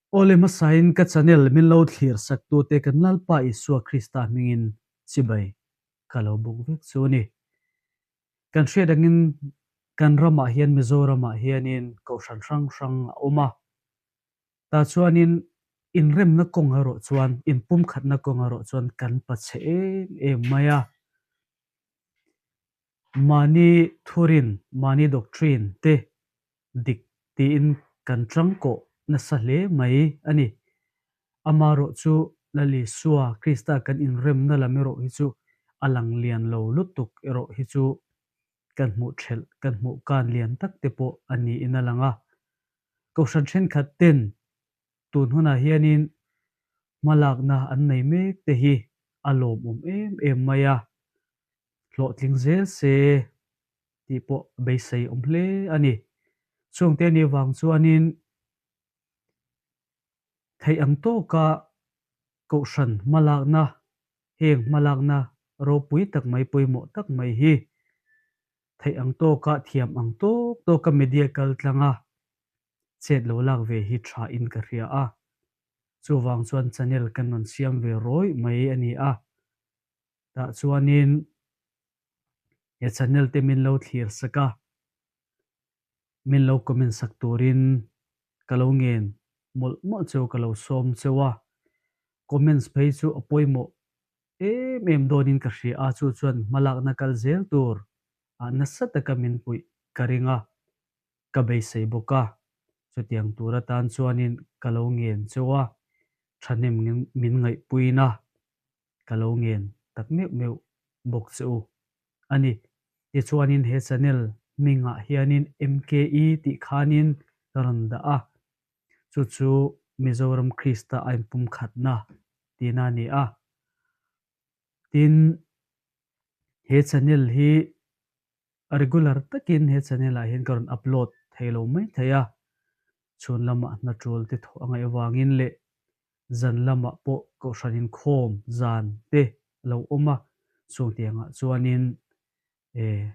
Awle hmasain ka channel min lo thlir sak tute kan Lalpa Isua Krista hmingin chibai ka lo buk vek chu a ni. Kan hriat angin kan ramah hian Mizoramah hianin kohhran hrang hrang a awm a, tah chuanin inremna kawng erawh chuan inpumkhatna kawng erawh chuan kan pachhe em em mai a. Mahni thurin, mahni doctrine te dik tiin kan tangkawh nasa hle mai a ni. Amaherawh chu Lal Isua Krista kan inremna lam erawh hi chu a lang lian lo lutuk erawh hi chu kan hmuh thelh, kan hmuh kan lian tak te pawh a niin a lang a. Kohhran thenkhat ten tun hunah hianin hmalakna an nei mek te hi a lawmawm em em mai a, hlawhtling zel se tih pawh beisei awm hle a ni. Chungte anih vang chuanin theih ang tawka kohhran hmalakna, heng hmalakna ropui tak mai pawimawh tak mai hi theih ang tawka thiam ang tawk tawka media kal tlanga chet lo lak ve hi tha in ka hria a. Chuvang chuan channel kan rawn siam ve rawih mai a ni a. Tah chuanin he channel te min lo thlir sak a, min lo comment sak turin ka lo ngen mawlh mawlh cheu ka lo sawm cheu a, comments phei chu a pawimawh em em dawnin ka hria a, chu chuan hmalakna kal zel tur ah nasa taka min puih ka ring a, ka beisei bawk a, chutiang tur atan chuanin ka lo ngen cheu a, thahnem min ngaihpuina ka lo ngen tak meuh meuh bawk che u a ni. Tichuanin he channel hmingah hianin MKE tih khanin ka rawn dah a, chu chu Mizoram Krista a inpumkhatna tihna a ni a. Tin, he channel hi regular takin he channel ah hian ka rawn upload thei lo mai thei a, chhun lamah hna tul te thawh a ngaih avangin leh zan lamah pawh kohhran inkhawm zan te a lo awm a, chung tiangah chuanin eh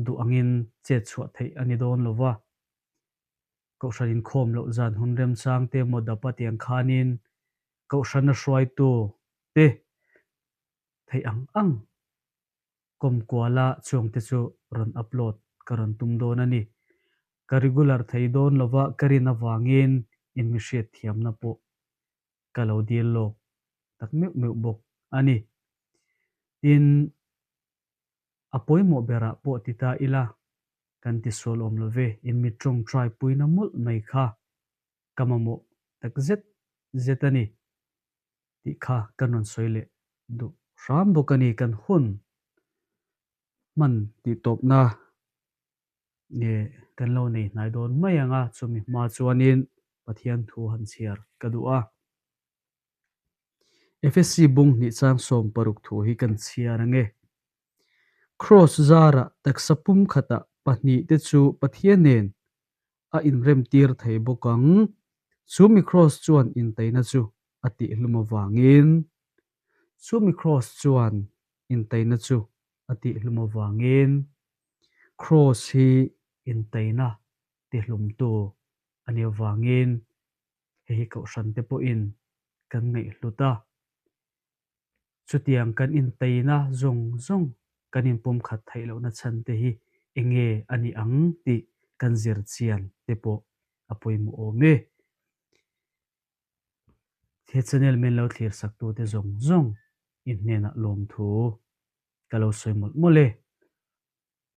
duh angin chet chhuah theih a ni dawn lo va, kohhran inkhawm loh zan hun remchang te emaw dapa tiang khanin kohhrana hruaitu te theih ang ang Kawmkuala chuangte chu rawn upload ka rawn tum dawn a ni. Ka regular thei dawn lova ka rin avangin in mi hriat thiamna pawh ka lo dil lawk tak meuh meuh bawk a ni. Tin, a pawimawh berah pawh ti ta ila kan ti sual awm lo ve, in mi tawngtai puina mawlh mai kha ka mamawh tak zet zet a ni. Tih kha kan rawn sawi leh duh hram bawk a ni. Kan hun hman tih tawpna nge kan lo nei hnai dawn mai ang a, chumi hma chuanin Pathian thu han chhiar ka duh a. Efesi bung hnih chang 16 thu hi kan chhiar ang e. Kraws zarah taksa pum khatah pahnihte chu Pathian nen a inremtir thei bawk ang. Chu mi kraws chuan intaina chu a tihhlum avangin Chu mi kraws chuan intaina chu a tihhlum avangin Kraws hi intaina tihlumtu a nih avangin hei hi kohhrante pawhin kan ngaihhlut a. Chutiang kan intaina zawng zawng kan inpumkhat theih lohna chhan te hi eng nge a nih ang tih kan zir chian te pawh a pawimawh awm e. He channel min lo thlir sak tute zawng zawng in hnenah lawmthu ka lo sawi mawlh mawlh e.